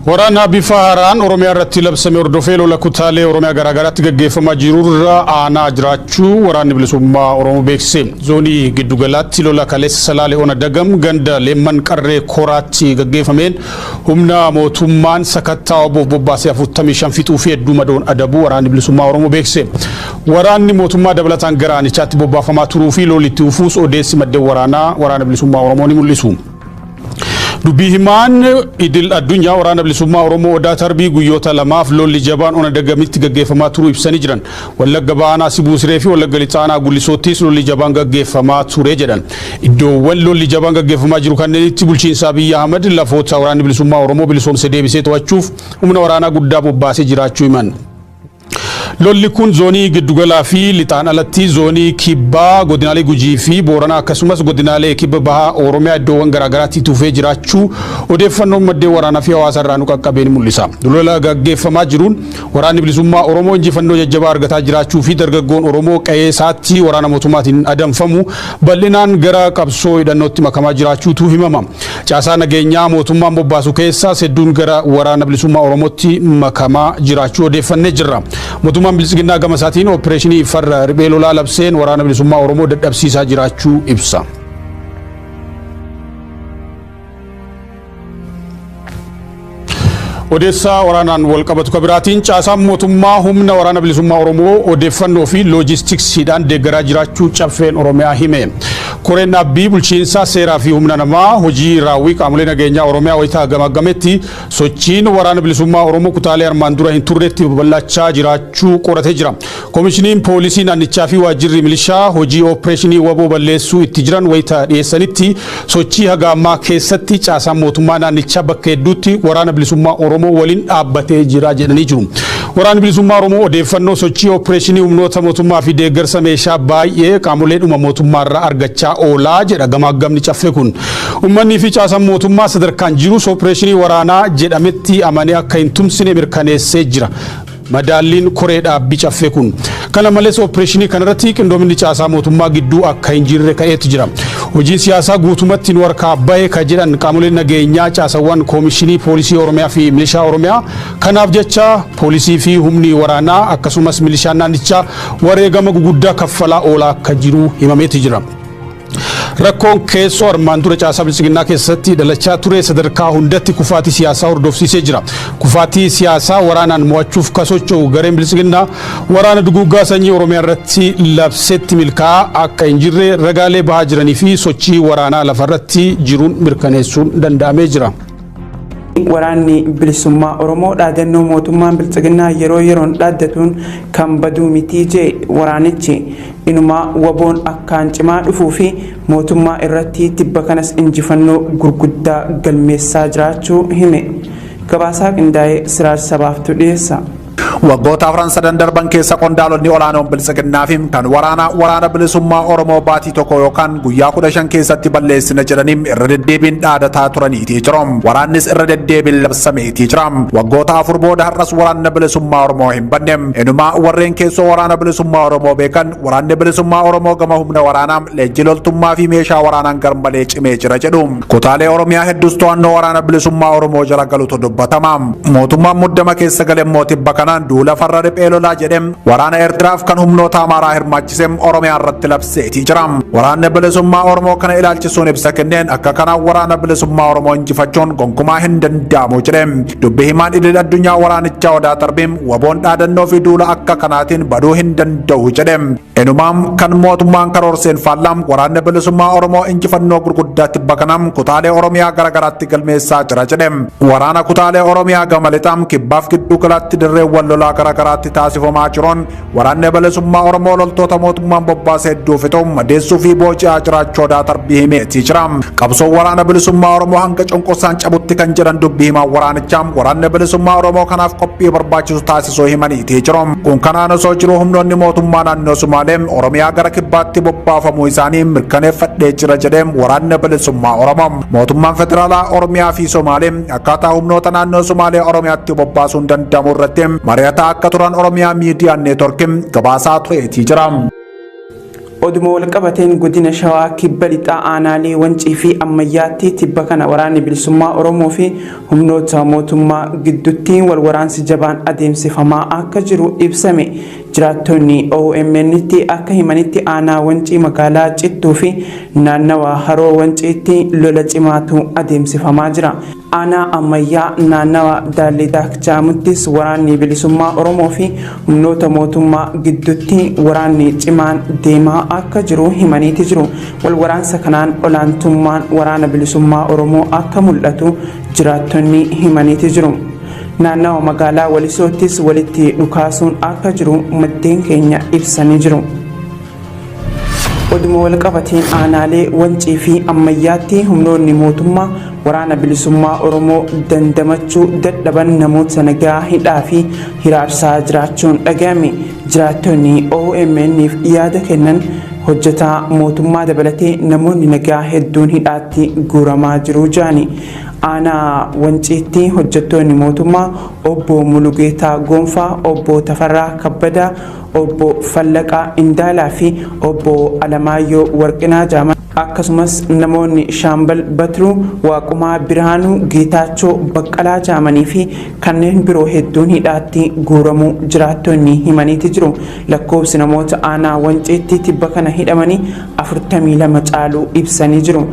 Waraana bifa haaraan Oromiyaa irratti labsame hordofee lola kutaalee Oromiyaa garaagaraatti gaggeeffamaa jirurra aanaa jiraachuu Waraanni Bilisummaa Oromoo beeksise. Zoonii giddugalaatti lola kaleessa Salaalee Ona Dagam ganda Leemman Qarree Koraatti gaggeeffameen humna mootummaan sakattaa waboof bobbaasee 45 fixuu fi hedduu madoon adabuu Waraanni Bilisummaa Oromoo beeksise. Waraanni mootummaa dabalataan gara aanichaatti bobbaafamaa turuu fi lolli itti fufuus odeessi maddeen waraanaa Waraana Bilisummaa Oromoo ni mul'isu. Dubbii himaan idil addunyaa Waraana Bilisummaa Oromoo Odaa Tarbii guyyoota lamaaf lolli jabaan Ona Dagamitti gaggeeffamaa turuu ibsanii jiran. Wallagga Baanaa Sibuu Siree fi Wallagga Lixaanaa Gullisoottis lolli jabaan gaggeeffamaa ture jedhan. Iddoowwan lolli jabaan gaggeeffamaa jiru kanneenitti bulchiinsa Abiyyi Ahmad lafoota Waraanni Bilisummaa Oromoo bilisoomse deebisee to'achuuf humna waraanaa guddaa bobbaasee jiraachuu himan. Lolli kun zoonii giddugalaa fi lixaan alatti zoonii kibbaa godinaalee Gujii fi Booranaa akkasumas godinaalee kibba bahaa Oromiyaa iddoowwan garaagaraatti tufee jiraachuu odeeffannoon maddeen waraanaa fi hawaasa irraa nu qaqqabee ni mul'isa. Lola gaggeeffamaa jiruun waraanni bilisummaa Oromoo injifannoo jajjabaa argataa jiraachuu fi dargaggoon Oromoo qe'ee isaatti waraana mootummaatiin adamfamu bal'inaan gara qabsoo hidhannootti makamaa jiraachuutu himama. Caasaa nageenyaa mootummaan bobbaasu keessaas hedduun gara waraana bilisummaa Oromootti makamaa jiraachuu odeeffannee jirra. Mootummaan Biltsiginnaa gama isaatiin opereeshinii farra riphee lolaa labseen waraana bilisummaa Oromoo dadhabsiisaa jiraachuu ibsa. Odeessaa waraanaan wal qabatu ka biraatiin caasaan mootummaa humna waraana bilisummaa Oromoo odeeffannoo fi loojistiksiidhaan deeggaraa jiraachuu caffeen Oromiyaa hime. Koreen dhaabbii bulchiinsaa seeraa fi humna namaa hojii raawwii qaamolee nageenyaa Oromiyaa wayitaa gamaggametti sochiin waraana bilisummaa Oromoo kutaalee armaan dura hin turretti babal'achaa jiraachuu qoratee jira. Komishiniin poolisii naannichaa fi waajjirri milishaa hojii opereeshinii waboo balleessuu itti jiran wayita dhiyeessanitti sochii haga ammaa keessatti caasaan mootummaa naannichaa bakka hedduutti waraana bilisummaa Oromoo waliin dhaabbatee jira jedhanii jiru. Waraanni bilisummaa Oromoo odeeffannoo sochii opereeshinii humnoota mootummaa fi deeggarsa meeshaa baay'ee qaamoleedhuma mootummaarraa argachaa oolaa jedha gamaaggamni caffee kun. Uummanni fi caasaan mootummaa sadarkaan jirus opereeshinii waraanaa jedhametti amanee akka hin tumsine mirkaneessee jira. Madaalliin koree dhaabbii caffee kun. Kana malees opereeshinii kanarratti qindoominni caasaa mootummaa gidduu akka hin jirre ka'eetu jira. Hojiin siyaasaa guutumatti nu harkaa bahe ka jedhan qaamoleen nageenyaa caasawwan koomishinii poolisii Oromiyaa fi milishaa Oromiyaa kanaaf jecha poolisii fi humni waraanaa akkasumas milishaan naannichaa wareegama guguddaa kaffalaa oolaa akka jiru himameetu jira. Rakkoon keessoo armaan dura caasaa biltsiginnaa keessatti dhalachaa ture sadarkaa hundatti kufaatii siyaasaa hordofsiisee jira. Kufaatii siyaasaa waraanaan mo'achuuf ka socho'u gareen biltsiginnaa waraana duguuggaa sanyii Oromiyaa irratti labsetti milkaa'aa akka hin jirre ragaalee bahaa jiranii fi sochii waraanaa lafarratti jiruun mirkaneessuun danda'amee jira. Waraanni bilisummaa Oromoo dhaadannoo mootummaan biltsiginnaa yeroo yeroon dhaaddatuun kan baduu mitii jee waraanichi inumaa waboon akkaan cimaa dhufuu fi mootummaa irratti tibba kanas injifannoo gurguddaa galmeessaa jiraachuu hime. Gabaasaa qindaa'ee Siraaj Sabaaftu dhiyeessa. Waggoota afran sadan darban keessa qondaalonni olaanoon biltsiginnaa fi kan waraanaa waraana bilisummaa Oromoo baatii tokko yookaan guyyaa 15 keessatti balleessina jedhanii irra deddeebiin dhaadataa turaniitii jiru. Waraannis irra deddeebiin labsameetii jira. Waggoota afur booda har'as waraanni bilisummaa Oromoo hin badne. Inumaa warreen keessoo waraana bilisummaa Oromoo beekan waraanni bilisummaa Oromoo gama humna waraanaa leenjii loltummaa fi meeshaa waraanaan garmalee cimee jira jedhu. Kutaalee Oromiyaa hedduus to'annoo waraana bilisummaa Oromoo jala galutu dubbatama. Mootummaan muddama keessa gale immoo tibba kanaan duula farra riphee lolaa jedhe waraana Eertiraaf kan humnoota Amaaraa hirmaachise Oromiyaa irratti labseetii jira. Waraanni bilisummaa Oromoo kana ilaalchisuun ibsa kenneen akka kanaan waraana bilisummaa Oromoo injifachuun gonkumaa hin danda'amu jedhe. Dubbi himaan idil addunyaa waraanichaa Odaa Tarbiin waboon dhaadannoo fi duula akka kanaatiin baduu hin danda'u jedhe. Inumaa kan mootummaan karoorseen faallaa waraanni bilisummaa Oromoo injifannoo gurguddaa tibba kana kutaalee Oromiyaa garaagaraatti galmeessaa jira jedhe. Waraana kutaalee Oromiyaa gama lixaa kibbaaf gidduu galaatti dirreewwan lolaa garaagaraatti taasifamaa jiruun waraanni bilisummaa Oromoo loltoota mootummaan bobbaase hedduu fixuun madeessuu fi booji'aa jiraachuu Odaa Tarbii himeetii jira. Qabsoon waraana bilisummaa Oromoo hanga cunqursaan cabutti kan jedhan dubbii himaan waraanichaa waraanni bilisummaa Oromoo kanaaf qophii barbaachisu taasisuu himaniitii jiru. Kun kanaan osoo jiru humnoonni mootummaa naannoo Sumaalee Oromiyaa gara kibbaatti bobbaafamuu isaanii mirkaneeffadhee jira jedhee waraanni bilisummaa Oromoo. Mootummaan federaalaa Oromiyaa fi Somaalee akkaataa humnoota naannoo Sumaalee Oromiyaatti bobbaasuun danda'amu irratti mari'ataa akka turan Oromiyaa Miidiyaa Neetworkiin gabaasaa tureetii jira. Oduma walqabateen godina Shawaa Kibba Lixaa aanaalee Wancii fi Ammayyaatti tibba kana waraanni bilisummaa Oromoo fi humnoota mootummaa gidduutti wal waraansi jabaan adeemsifamaa akka jiru ibsame. Jiraattonni OMN'tti akka himanitti aanaa Wancii magaalaa Cittuu fi naannawa Haroo Wanciitti lola cimaatu adeemsifamaa jira. Aanaa Ammayyaa naannawa Daallee Daakchaamuttis waraanni bilisummaa Oromoo fi humnoota mootummaa gidduutti waraanni cimaan deemaa akka jiru himaniiti jiru. Wal waraansa kanaan olaantummaan waraana bilisummaa Oromoo akka mul'atu jiraattonni himaniiti jiru. Naannawa magaalaa Walisoottis walitti dhukaasuun akka jiru maddeen keenya ibsanii jiru. Oduma walqabateen aanaalee Wancii fi Ammayyaatti humnoonni mootummaa waraana bilisummaa Oromoo dandamachuu dadhaban namoota nagaa hidhaa fi hiraarsaa jiraachuun dhaga'ame. Jiraattonni OMN'f yaada kennan hojjetaa mootummaa dabalatee namoonni nagaa hedduun hidhaatti guuramaa jiru jedhani. Aanaa Wanciitti hojjettoonni mootummaa obbo Mulugeetaa Goonfaa, obbo Tafarraa Kabbadaa, obbo Fallaqaa Indaalaa fi obbo Alamaayyoo Warqinaa Jaaman akkasumas namoonni Shaambal Batiruu, Waaqumaa Birhaanuu, Geetaachoo Baqqalaa Jaamanii fi kanneen biroo hedduun hidhaatti guuramuu jiraattonni himaniiti jiru. Lakkoofsi namoota aanaa Wanciitti tibba kana hidhamanii 42 caaluu ibsanii jiru.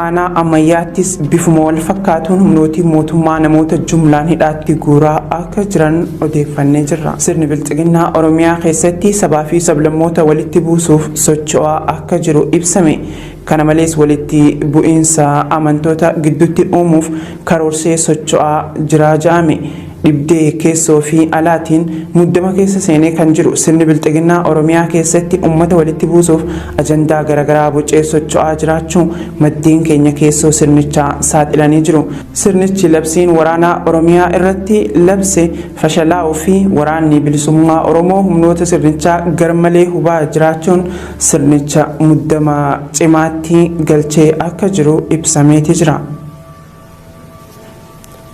Aanaa Ammayyaattis bifuma wal fakkaatuun humnootiin mootummaa namoota jumlaan hidhaatti guuraa akka jiran odeeffannee jirra. Sirni bilxiginnaa Oromiyaa keessatti sabaa fi sablammoota walitti buusuuf socho'aa akka jiru ibsame. Kana malees walitti bu'iinsa amantoota gidduutti uumuuf karoorsee socho'aa jira jedhame. Dhibdee keessoo fi alaatiin muddama keessa seenee kan jiru sirni bilxiginnaa Oromiyaa keessatti uummata walitti buusuuf ajandaa garaagaraa bocee socho'aa jiraachuu maddeen keenya keessoo sirnichaa saaxilanii jiru. Sirnichi labsiin waraanaa Oromiyaa irratti labse fashalaa'uu fi waraanni bilisummaa Oromoo humnoota sirnichaa garmalee hubaa jiraachuun sirnicha muddama cimaatti galchee akka jiru ibsameeti jira.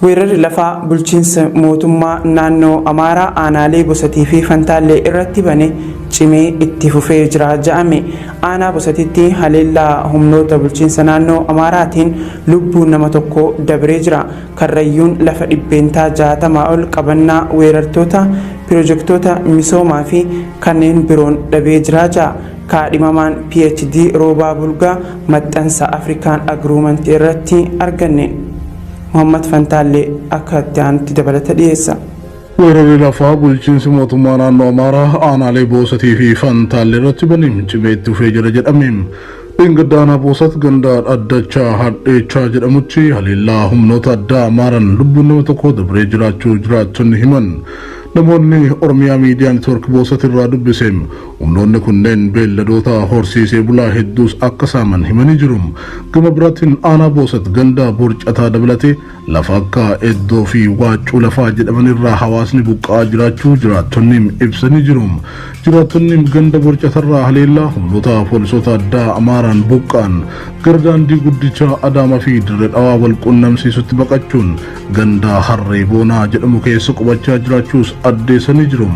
Weerarri lafaa bulchiinsa mootummaa naannoo Amaaraa aanaalee Bosatii fi Fantaallee irratti bane cimee itti fufee jira jedhame. Aanaa Bosatitti haleellaa humnoota bulchiinsa naannoo Amaaraatiin lubbuun nama tokko dabree jira. Karrayyuun lafa 60% ol qabannaa weerartoota pirojektoota misoomaa fi kanneen biroon dhabee jira jedha. Kaadhimamaan PhD Roobaa Bulgaa maxxansa Afrikaan Agruumantii irratti arganne. Muhammad Fantaallee akka itti aanutti dabalata dhiyeessa. Weerarri lafaa bulchiinsi mootummaa naannoo Amaaraa aanaalee Boosatii fi Fantaallee irratti banee cimee itti fufee jira jedhame. Dheengadda aanaa Boosat ganda Addachaa Hadheechaa jedhamutti haleellaa humnoota addaa Amaaraan lubbuun nama tokko dabree jiraachuu jiraattonni himan. Namoonni Oromiyaa Miidiyaa Neetwoork Boosat irraa dubbise humnoonni kunneen beelladoota horsiisee bulaa hedduus akka saaman himanii jiru. Gama biraatiin aanaa Boosat ganda Borcataa dabalatee lafa akka Eddoo fi Waaccuu lafaa jedhaman irraa hawaasni buqqa'aa jiraachuu jiraattonni ibsanii jiru. Jiraattonni ganda Borcatarraa haleellaa humnoota poolisoota addaa Amaaraan buqqa'an gara daandii guddicha Adaamaa fi Dirree Dhawaa wal qunnamsiisutti baqachuun ganda Harree Boonaa jedhamu keessa qubachaa jiraachuus addeessanii jiru.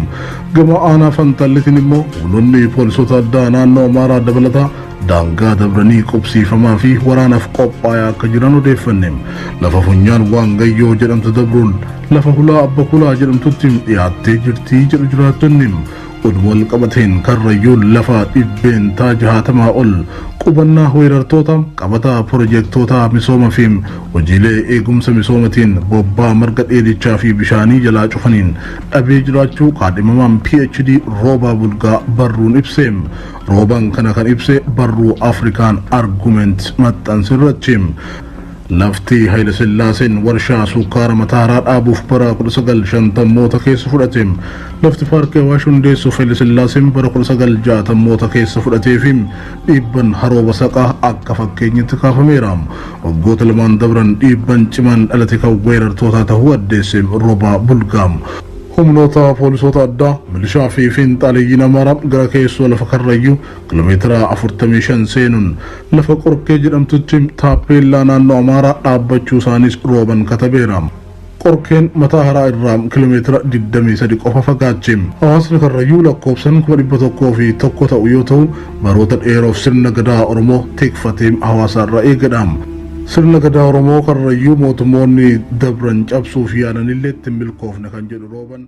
Gama aanaa Fantaalleetiin immoo humnoonni poolisoota addaa naannoo Amaaraa dabalataa daangaa dabranii qubsiifamaa fi waraanaaf qophaa'aa akka jiran odeeffanne. Lafa funyaan Waangayyoo jedhamtu dabruun lafa hulaa Abba Kulaa jedhamtutti dhiyaattee jirti jedhu jiraattonni. Oduma wal qabateen Karrayyuun lafa 60% ol qubannaa weerartoota qabata pirojektoota misooma fi hojiilee eegumsa misoomatiin bobbaa marga dheedichaa fi bishaanii jalaa cufaniin dhabee jiraachuu kaadhimamaan PhD Roobaa Bulgaa barruun ibse. Roobaan kana kan ibse barruu Afrikaan Argument maxxanse irratti. Lafti Haayile Sillaaseen warshaa sukkaara Mataaraa dhaabuuf bara 1950moota keessa fudhate. Lafti paarkii Awaash hundeessuuf Haayile Sillaaseen bara 1960moota keessa fudhatee fi dhiibban Haroo Basaqaa akka fakkeenyatti kaafameera. Waggoota lamaan dabran dhiibban cimaan dhalate kan weerartootaa ta'uu addeesse Roobaa Bulgaa. Humnoota poolisoota addaa milishaa fi fiinxaaleeyyiin Amaaraa gara keessoo lafa Karrayyuu kiiloomeetira 45 seenuun lafa Qorkee jedhamtutti taappeellaa naannoo Amaaraa dhaabbachuu isaanis Rooban katabeera. Qorkeen mataa haraa irraa kiiloomeetira 23 qofa fagaache. Hawaasni Karrayyuu lakkoofsan 101,000 ta'u yoo ta'u, baroota dheeroof sirna gadaa Oromoo tikfatee hawaasa irraa eegadha. Sirna gadaa Oromoo Karrayyuu mootummoonni dabran cabsuuf yaalanillee ittiin milkoofne kan jedhu Rooban.